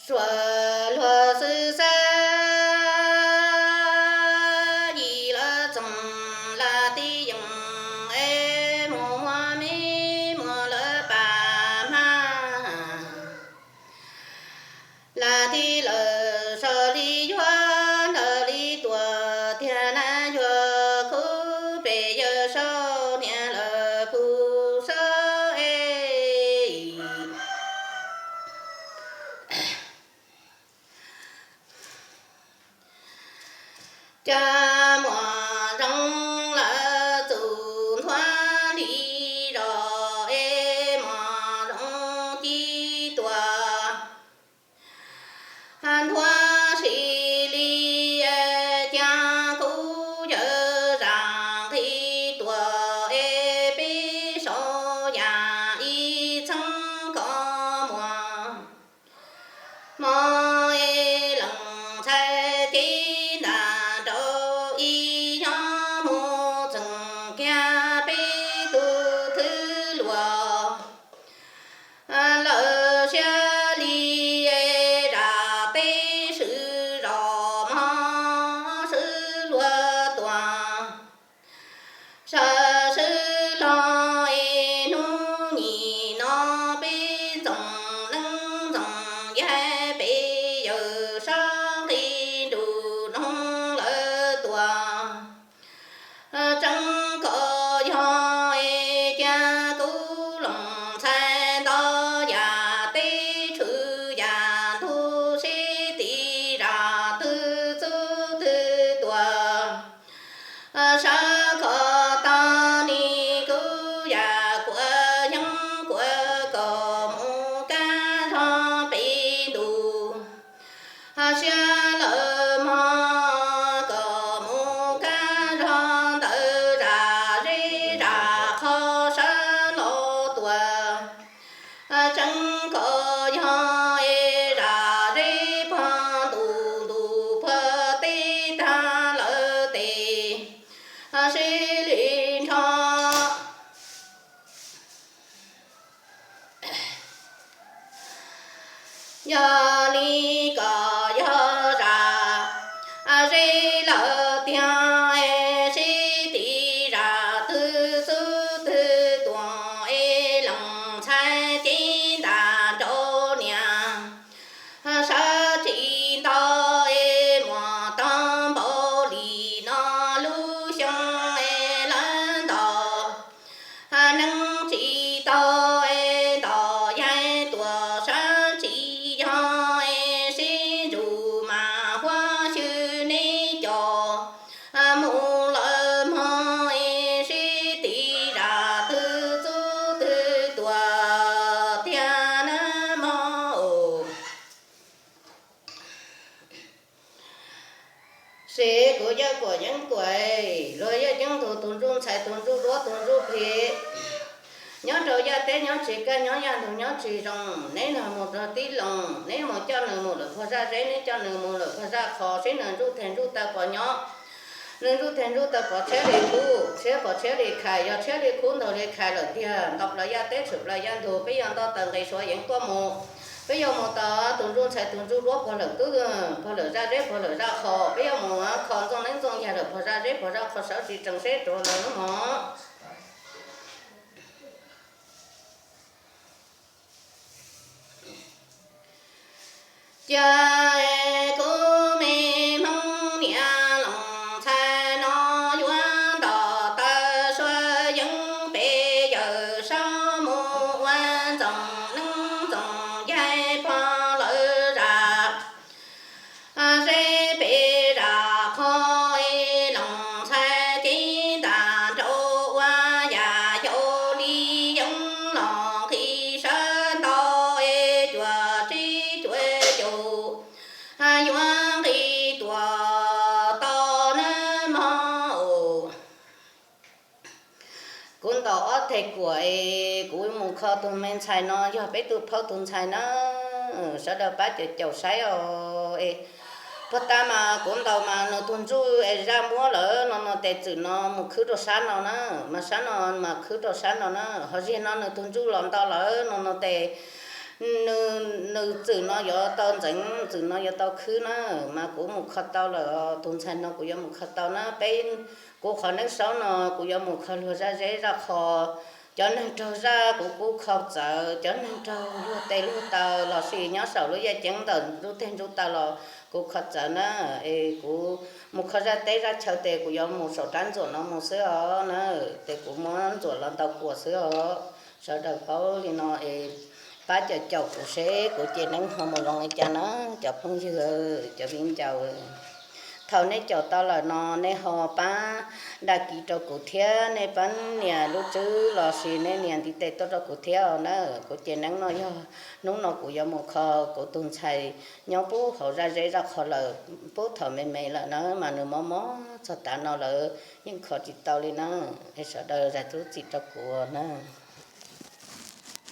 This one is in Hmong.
Suav luag xwb xav yim lawv txoom lam tib yeem es mus muaj me muaj lawv pam hmab. Lam tib lawm so li yuav ntawm li tuam tiag na yuav khub pem yawg saub niam lawv puv saub es. Cas muam zoo lawv txus nthuav li zos es muam zoo ci tuam nthuav si li. Cas kuv yawg zam nqi tuam es peb sau yam ib txheeb koj muam. Hmo es lees ntxhais cev ntas nraud ib nyob mus txeem kiag peb tus thwj luag. Lawv siab li zam teb swm zos mog swb luag tuam. Sawv swb los es hnub nyim no peb ntxoov neeb ntxoov yaig peb yawg sab nqi nrug noog lawv tuam. Tseeb koj yog es cas kuv loos ntxhais ntau yam teb tshwm yam ntug sib tis zam twg txub twg tuam. Sawv koj tau ni kuv yam kuav yeeb kuav kaus mus kab zog pem ntus. Siab lawm mog kom mus kab zog ntawd zam zeb zam qho sawv los tuam. Tseeb koj yog es zam zeb pog ntus ntus pog teb tag lawm tes sib li nrho. Yog li kom yog zam zeb lawm tiag es sib tis zam twg xub twg tuam es loos ntxhais cev ntas nraud niam. Sawv tsis ntau es muam tau npaum li no lub xyoo es lawv ntaus. Neeb tsis tau es ntaus yaig tuam sawv tsis yog es sib ntsug mas huab xyw neb cov mus lawm mog es sib tis zam twg txub twg tuam tiag na mog. Sim kuv yawg kuam yeeb kuam, luag yawg yeeb ntug tus ntsuj ntxhais tus ntsuj duab tus ntsuj plig, nyob rau yaj teb nyob tsis kaj nyob yaj ntug nyob tsis zoo, neb nag mus rau tib loo, neb mus coj nws mus lawm pog zaj zeb, neb coj nws mus lawm pog zaj qho, seb nws ntsuj teg ntsuj taw pom nyob, nws ntsuj teg ntsuj taw pom tshiab li khub, tshiab pom tshiab li khais, yog tshiab li khub ntaug li khais lawm tiag, nto plaws yaj teb tshwm plaws yaj ntug, peb yuav nto taws nqis suav yeev tuaj mus. Peb yuav mus tom tus ntsuj ntxhais tus ntsuj duab pog lawm tub, pog lawm zaj zeb pog lawm zaj qho, peb yuav mus kho ntxooj neeb ntxooj yaig lawm pog zaj zeb pog zaj qho sawv tsis tsees seb rau lawv lub mog. Cas kuv me Hmoob niam loos ntxhais no yuav nto taw suav yeev peb yawm saub mus ua ntxoov neeb ntxoov yaig pog lawv zaj zeb peb zaj qho, loos ntxhais cev ntas nraud ua yam xyaum li yeeb los nqis sawv ntau, cuaj tsib cuaj caum yuav nqis tuam tau na mog. Kuv ntaus ob teg kuam es kuv mus kho tus me ntxhais no yog peb tus phauj tus ntxhais na, sawv daws pab caum caum saib os. Puag ta mas kuv ntaus mas nws tus ntsuj es zaj muab lawm no no tes txwm no mus khwb rau sab no na, mas sab no mas khwb rau sab no na, ho zig no nws tus ntsuj los nto lawm no no tes Nws, nws txwm no yuav tau ntxeev, txwm no yuav tau khwb na, mas kuv mus kho tau lawm, tus ntxhais no kuv yuav mus kho tau na. Peb, kuv qhov neeb saub no kuv yuav mus kho luag zaj zeb zaj qho. Cov neeg raug zaj kuv kuj kho txawv, cov neeg raug luag tes luag taw los sis nyob saum lub yaj ceeb ntawm ntsuj teg ntsuj taw los kuv kho txawv na. Es kuv mus kho zaj teb zaj chaw tes kuv yuav mus saum rab ntxuam no mus xwb os na, ces kuv muab ntxuam los ntaus kuam xwb os. Sawv daws paub li no es pab caum caum kuv seb kuv cev neeb ho mus zoo li cas na, cov phooj ywg, cov viv ncaus. Thaum nej caum tau lawm no nej ho pab dag kis rau kuv thiab, nej pab nias lub tswb los sis nej nias ntiv tes tuaj rau kuv thiab os na. Kuv cev neeb no yog hnub no kuv yuav mus kho kuv tus ntxhais nyob pub hauv zaj zeb zaj qho lawm, pub thaum me me lawm na, mas nws mob mob txog tav no lawm yeej kho tsis tau li na. Es sawv daws zam txuj txim rau kuv na.